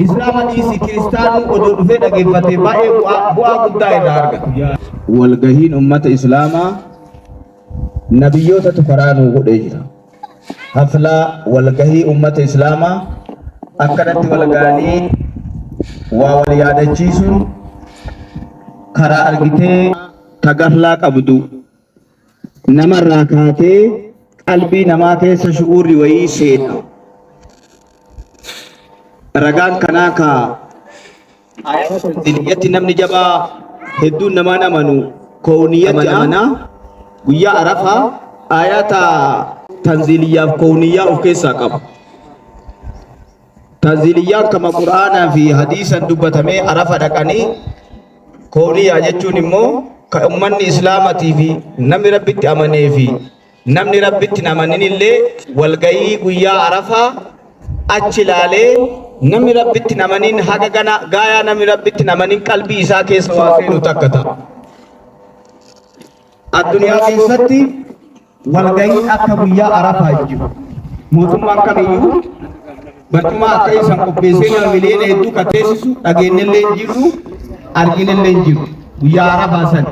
Islaama dhiisi kiristaanuu odoo dhufee dhageeffatee baay'ee bu'aa guddaa irraa argata. Walgahiin ummata Islaamaa nabiyyootatu karaa nuu godhee jira. Haflaa walgahii ummata Islaamaa akkanatti walgahanii waa wal yaadachiisuun karaa argitee ta gaflaa qabdu namarraa kaatee qalbii namaa keessa shu'uurri wayii seena. Ragaan kanaa ka Diniyyatti namni jabaa hedduun namaan amanu kowniyatti amanaa guyyaa arafaa ayata tanziiliyyaaf kowniyyaa of keessaa qaba. Tanziiliyyaan kama qur'aanaa fi hadiisan dubbatamee arafa dhaqanii kowniyyaa jechuun immoo ka ummanni islaamatii fi namni rabbitti amanee fi Namni Rabbitti hin amanin illee walgayii guyyaa Arafaa achi ilaalee namni Rabbitti hin amanin haga gana gaayaa namni Rabbitti hin amanin qalbii isaa keessa waa seenu takka ta'a. Addunyaa keessatti walgayiin akka guyyaa Arafaa hin jiru. Mootummaan kamiyyuu barcuma akka isan qopheessee nama miliyoona hedduu kan teessisu dhageenyellee hin jirru arginellee hin jiru. Guyyaa Arafaa sana.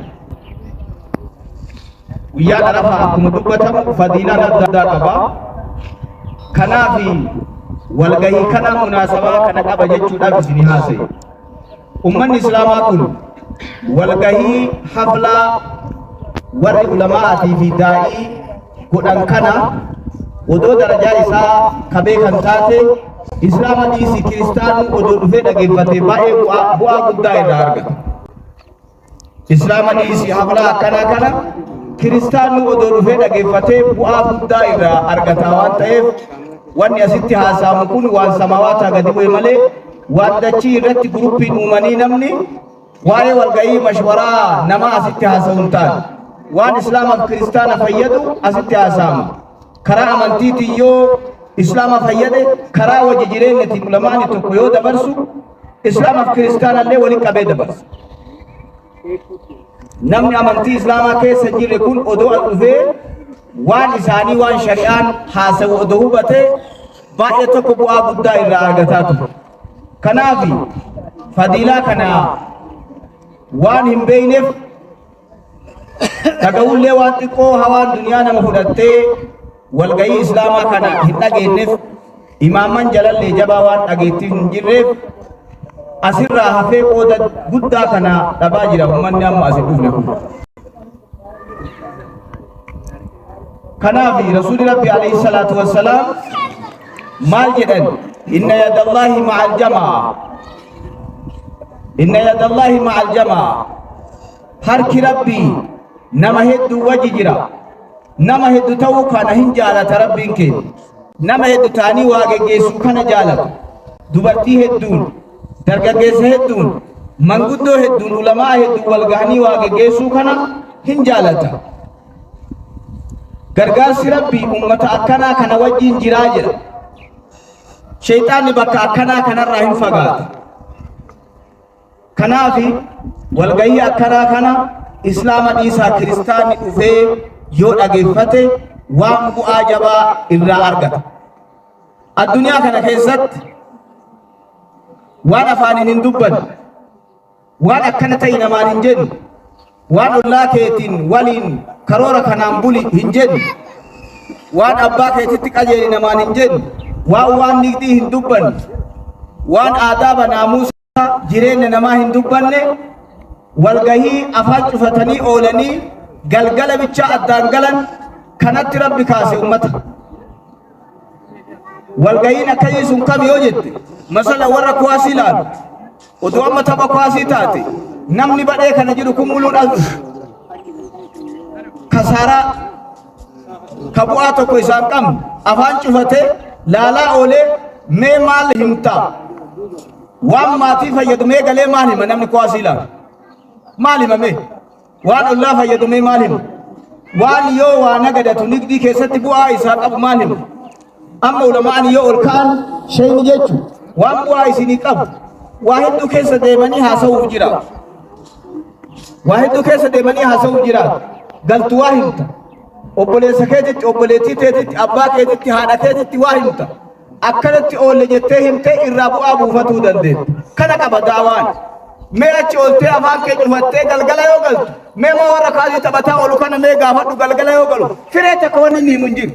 Guyyaan Arafaa akkuma dubbatamu fadiilaa guddaa qaba. Kanaaf walgahii kana munaasabaa kana qaba jechuudhaaf isin haasa'e. Ummanni Islaamaa kun walgahii haflaa warri ulamaa'aatii fi daa'ii godhan kana odoo darajaa isaa ka beekan taate Islaama dhiisii kiristaanuu odoo dhufee dhageeffatee baay'ee bu'aa guddaa irraa argata. Islaama dhiisii haflaa akkanaa kana kiristaanni odoo dhufee dhageeffatee bu'aa guddaa irraa argataa waan ta'eef wanni asitti haasa'amu kun waan samawaataa gadi bu'e malee waan dachii irratti guruppiin uumanii namni waa'ee walga'ii mashwaraa namaa asitti haasa'u hin taane. Waan islaamaaf kiristaana fayyadu asitti haasa'ama. Karaa amantiitiin yoo islaama fayyade karaa wajji jireenyatiin ulamaani tokko yoo dabarsu Islaamaaf kiristaanallee waliin qabee dabarsa. Namni amantii islaamaa keessa hin jirre kun odoo as dhufee waan isaanii waan shari'aan haasawu odoo hubatee baay'ee tokko bu'aa guddaa irraa argataa ture. Kanaaf fadiilaa kana waan hin beekneef dhaga'ullee waan xiqqoo hawaan duniyaa nama fudhattee walgahii islaamaa kana hin dhageenyeef imaamman jalallee jabaa waan dhageettii hin jirreef asirraa hafee qooda guddaa kana dhabaa jira ummanni amma as hin dhufne kun. Kanaaf Rasuulli Rabbi alayhi salaatu wassalaam maal jedhan inna yadallaahi ma'al jamaa inna yadallaahi ma'al jamaa Harki Rabbii nama hedduu wajji jira. Nama heddu ta'uu kana hin jaalata Rabbiin keenya. Nama heddu ta'anii waa geggeessuu kana jaalata. Dubartii hedduun, dargaggeessa hedduun, manguddoo hedduun, ulamaa hedduun wal gahanii waa geggeessuu kana hin jaalata. Gargaarsi Rabbii ummata akkanaa kana wajjin jiraa jedha. Sheeyxaanni bakka akkanaa kanarraa hin fagaata. Kanaaf walgahii akkanaa kana Islaama dhiisaa kiristaanni dhufee yoo dhageeffate waan bu'aa jabaa irraa argata. Addunyaa kana keessatti waan afaaniin hin dubbanne, waan akkana ta'i namaan hin jenne, waan ollaa keetiin waliin karoora kanaan buli hin jenne, waan abbaa keetitti qajeeli namaan hin jenne, waan waan nigdii hin dubbanne, waan aadaa naamusa jireenya namaa hin dubbanne walgahii afaan cufatanii oolanii galgala bichaa addaan galan kanatti rabbi kaase ummata. Walgahiin akkasii sun kam yoo jette masala warra kuwaasii ilaalu odoo amma tapha kuwaasii taate namni badhee kana jiru kun muluun as dhufu. Kasaaraa ka bu'aa tokko isaan qabne afaan cufatee laalaa oolee mee maal himtaa waan maatii fayyadu mee galee maal hima namni kuwaasii ilaalu maal hima mee waan ollaa fayyadu mee maal hima waan yoo waa nagadatu nigdii keessatti bu'aa isaa qabu maal hima amma ulamaan yoo ol ka'an shayni jechu waan bu'aa isinii qabu waa hedduu keessa deemanii haasa'uuf jira waa hedduu keessa deemanii haasa'uuf jira galtu waa himta obboleessa keetitti obboleettii teetitti abbaa keetitti haadha keetitti waa himta. Akkanatti oolle jettee himtee irraa bu'aa buufatuu dandeetta. Kana qaba da'awaan. Mee achi ooltee afaan kee cufattee galgala yoo galtu, mee moo warra kaasii taphataa oolu kana mee gaafadhu, galgala yoo galu firee takka wanni inni himu hin jiru.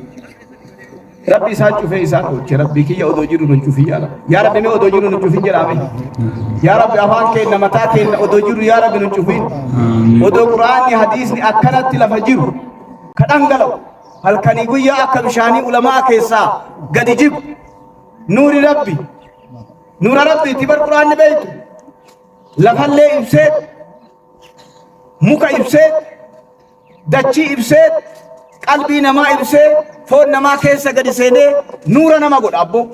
Rabbi isaan cufee isaan oolche. Rabbi kiyya, odoo jiru nun cufin yaa Rabbi. Yaa Rabbi, mee odoo jiru nun cufin jedhaame. Yaa Rabbi, afaan keenya, mataa keenya odoo jiru, yaa Rabbi, nun cufin. Odoo Quraanni hadiisni akkanatti lafa jiru ka dhangala'u, halkanii guyyaa akka bishaanii ulamaa keessaa gadi jigu, nuuri Rabbi, nuura Rabbiiti bar Quraanni beektu, lafallee ibsee, muka ibsee, dachii ibsee, qalbii namaa ibsee, foon namaa keessa gadi seenee nuura nama godha abboo.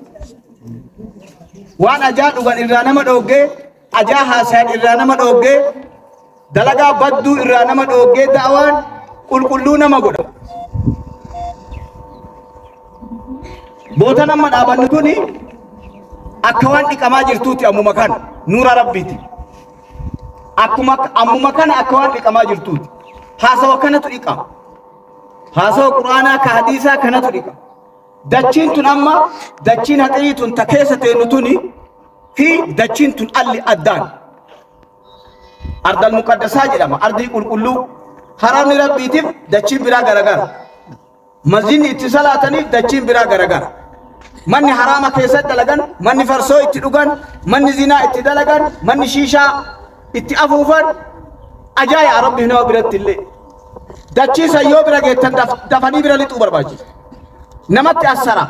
Waan ajaa dhugan irraa nama dhooggee, ajaa haasayan irraa nama dhooggee, dalagaa badduu irraa nama dhooggee, da'awaan qulqulluu nama godha. Boota nama dhaabannu tuni akka waan dhiqamaa jirtuuti ammuma kana nuura Rabbiiti. Akkuma ammuma kana akka waan dhiqamaa jirtuuti. Haasawa kanatu dhiqa. Haasawa Quraanaa ka hadiisaa kanatu dhiqa. Dachiin tun amma dachiin haxirii tun ta keessa teennu tuni fi dachiin tun alli addaan. Ardal muqaddasaa jedhama. Ardii qulqulluu. Haramni Rabbiitiif dachiin biraa garagara. Masjidni itti salaataniif dachiin biraa garagara. Manni haraama keessatti dalagan, manni farsoo itti dhugan, manni zinaa itti dalagan, manni shiishaa itti afuufan ajaa'iba Rabbi nama biratti illee. Dachii san yoo bira geettan dafanii bira lixuu barbaachisa. Namatti assara.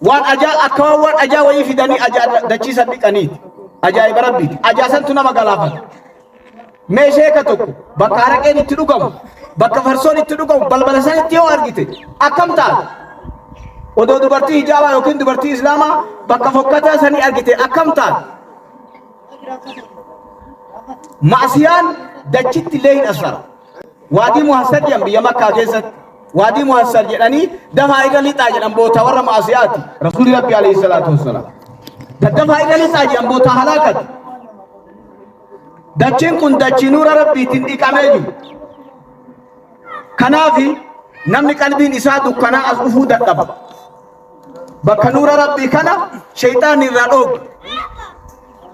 Waan ajaa akka waan ajaa wayii fidanii ajaa dachii san dhiqaniiti. Ajaa'iba Rabbiiti. Ajaa santu nama galaafata. Mee sheeka tokko bakka haraqeen itti dhugamu, bakka farsoon itti dhugamu, balbala sanitti yoo argite akkam taata? Odoo dubartii hijaabaa yookiin dubartii islaamaa bakka fokkataa sanii argite akkam taata? Ma'asiyaan dachitti illee hin asara. Waadii Muhassar jedhan biyya Makkaa keessatti. Waadii Muhassar jedhanii dafaa irra lixaa jedhan, boota warra ma'asiyaati. Rasuulli Rabbi alayhi salaatu wassalaam. Daddafaa irra lixaa jedhan, boota halaakati. Dachiin kun dachii nuura Rabbiitiin dhiqamee jiru. Kanaaf namni qalbiin isaa dukkanaa as dhufuu dadhaba. Bakka nuura Rabbii kana shayxaanni irraa dhoogu.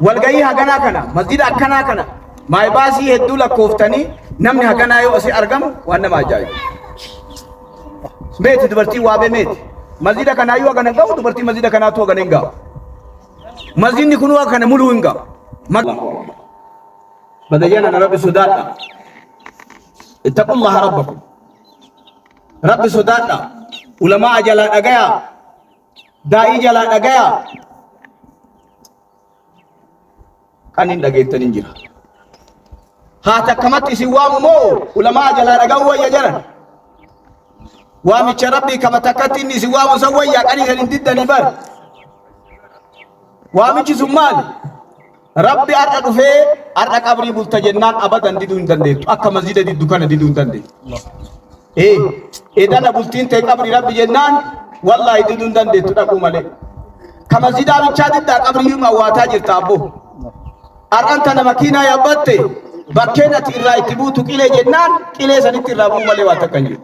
Walgahii haganaa kana, masjida akkanaa kana, maayibaasii hedduu lakkooftanii namni haganaa yoo asii argamu waan nama ajaa'ibu. Meeti dubartii waabee meeti. Masjida kanaayyuu hagana hin gahu, dubartii masjida kanaatu hagana hin gahu. Masjidni kun waa kana muluu hin gahu. Badayyana Rabbi sodaadha. Ittaqullaha rabbakum. Rabbi sodaadha. Ulamaa jalaa dhagayaa. Daa'ii jalaa dhagayaa. Kan hin dhageettan hin jira. Haa takkamatti isin waamu moo ulamaa jalaa dhaga'uu wayya jedhan. Waamicha Rabbii kama takkatti inni isin waamu san wayyaa qanii san hin diddanii bar. Waamichi sun maali? Rabbi har'a dhufee har'a qabrii bulta jennaan abadan diduu hin dandeettu. Akka masjida diddu kana diduu hin dandeettu. Ee, edana bultiin ta'e qabrii Rabbi jennaan wallaahi diduu hin dandeettu dhaquu malee. Ka masjidaa bichaa diddaa qabrii awwaataa jirta abbo. Har'an tana makiinaa yaabbatte bakkeen ati irraa itti buutu qilee jennaan qilee sanitti irraa bu'uu malee waa takka hin jiru.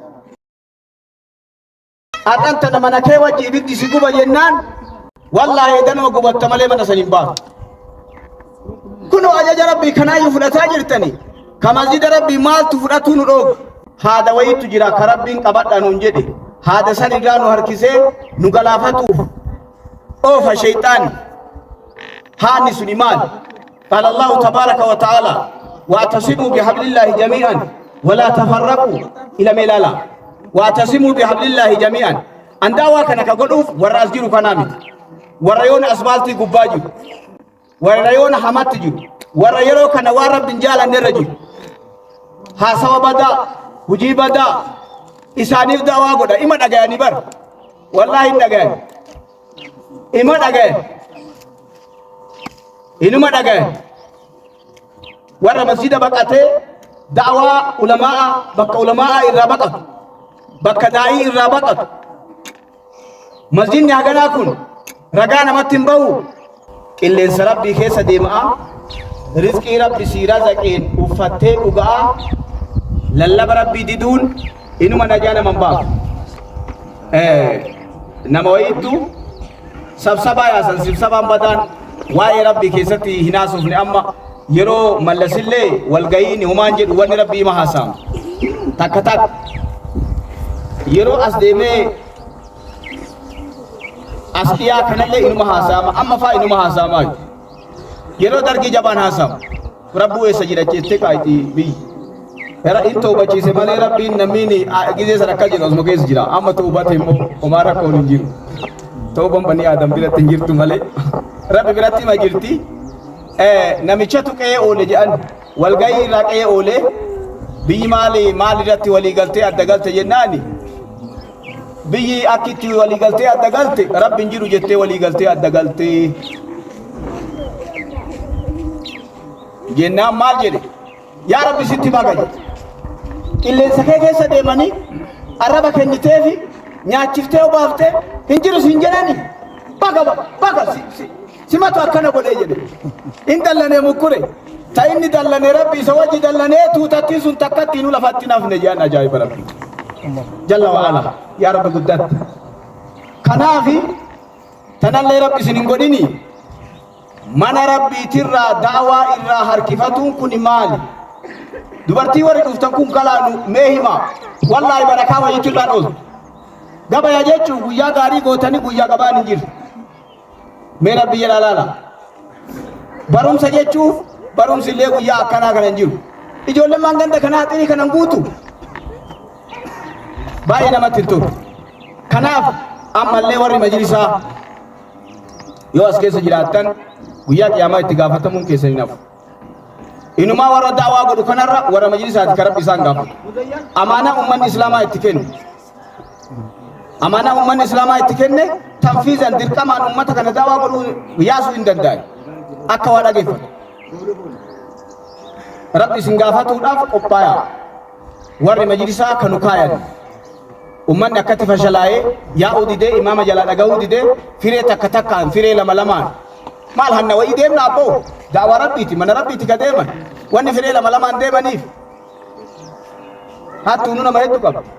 Har'an tana mana kee wajji ibiddi si guba jennaan wallaahi edanuma gubatta malee mana san hin baatu. Kunoo ajaja Rabbii kanaayyuu fudhataa jirtani. Ka masjida Rabbii maaltu fudhatuu nu dhoogu? Haada wayiitu jira ka Rabbiin qabadha nuun jedhe. Haada san irraa nu harkisee nu galaafatuuf oofa shayxaani. Haadni suni maali? قال الله تبارك وتعالى: واعتصموا بحبل الله جميعا ولا تفرقوا. إلى ميلالا واعتصموا بحبل الله جميعا. أن دعوة كان كقولوف والرأس جيرو كنامت warra asbaaltii gubbaa jiru, warra yoona hamatti jiru, warra yeroo kana waan Rabbiin jaalanne irra jiru, haasawa badaa, hujii badaa isaaniif da'waa godha. Ima dhagayanii bar, wallaahi hin dhagayan, ima dhagayan, inuma dhagayan. Warra masjida baqatee da'waa ulamaa, bakka ulamaa irraa baqatu, bakka daa'ii irraa baqatu, masjidni haganaa kun ragaa namatti hin bahu. Qilleensa Rabbii keessa deemaa, rizqii Rabbi sii razaqeen uffattee dhugaa, lallaba Rabbii diduun inuma najaa nama hin baasu. Nama wayiittu sabsabaa yaasan sibsabaan badaan waa'ee rabbii keessatti hin haasofne. Amma yeroo mallasillee walga'iin homaan jedhu wanni rabbii ima haasa'ama. Takka takka yeroo as deemee as dhiyaa kanallee inuma haasa'ama, amma faa inuma haasa'amaa. Yeroo dargii jabaan haasa'ama. Rabbuu eessa jira jettee kaayiti biyyi. Era in toobachiise malee rabbiin namni gizee sana akka jedhu asuma keessa jira. Amma toobate immoo homaa rakkoon hin jiru. Tooban banii Aadam biratti hin jirtu malee. Rabbi biratti hima jirti. Namichatu qe'ee oole jedhan, walgahii irraa qe'ee oole, biyyi maali maal irratti walii galtee adda galte jennaani, biyyi akki itti walii galtee adda galte rabbi hin jiru jettee walii galtee adda galte jennaan, maal jedhe? Yaa rabbi sitti baga jedhe. Qilleensa kee keessa deemanii arraba kenniteefi nyaachiftee obaaftee hin jiru siin jedhani, baga baga simatu akkana godhee jedhe. In dallanee mukkure ta inni dallanee rabbi isa wajji dallanee tuutattiin sun takkatti nu lafatti nafne jedhan. Ajaa'iba rabbi jalla wa'ala. Yaa rabbi guddatte. Kanaafi tanallee rabbi isin hin godhini. Mana rabbiitirraa da'awaa irraa harkifatuun kun maali? Dubartii warri dhuftan kun kalaanu mee himaa, wallaahi barakaa wayiitirraa dhooltu. Gabaya jechuun guyyaa gaarii gootanii guyyaa gabaan hin jiru. Mee rabbi jedhaa laala. Barumsa jechuuf barumsi illee guyyaa akkanaa kana hin jiru. Ijoolleen maan ganda kanaa xirii kanan guutu. Baay'ee namatti hin tolu. Kanaaf ammallee warri majlisaa yoo as keessa jiraattan guyyaa qiyaamaa itti gaafatamuun keessan hin hafu. Inumaa warra daawaa godhu kanarra warra majlisaati kan rabbi isaan gaafatu. Amaanaa uummanni islaamaa itti kennu. Amaanaa uummanni islaamaa itti kenne tanfiizan dirqamaan uummata kana daawaa godhuu yaasuu hin danda'an. Akka waa dhageeffatu. Rabbi isin gaafatuudhaaf qophaayaa. Warri majlisaa kanu kaayan. Uummanni akkatti fashalaa'ee yaa'uu didee, imaama jalaa dhaga'uu didee, firee takka takkaan, firee lama lamaan. Maal hanna wayii deemna abboo? Daawaa rabbiiti, mana rabbiiti ka deeman. Wanni firee lama lamaan deemaniif. Hattuunuu nama hedduu qabdi.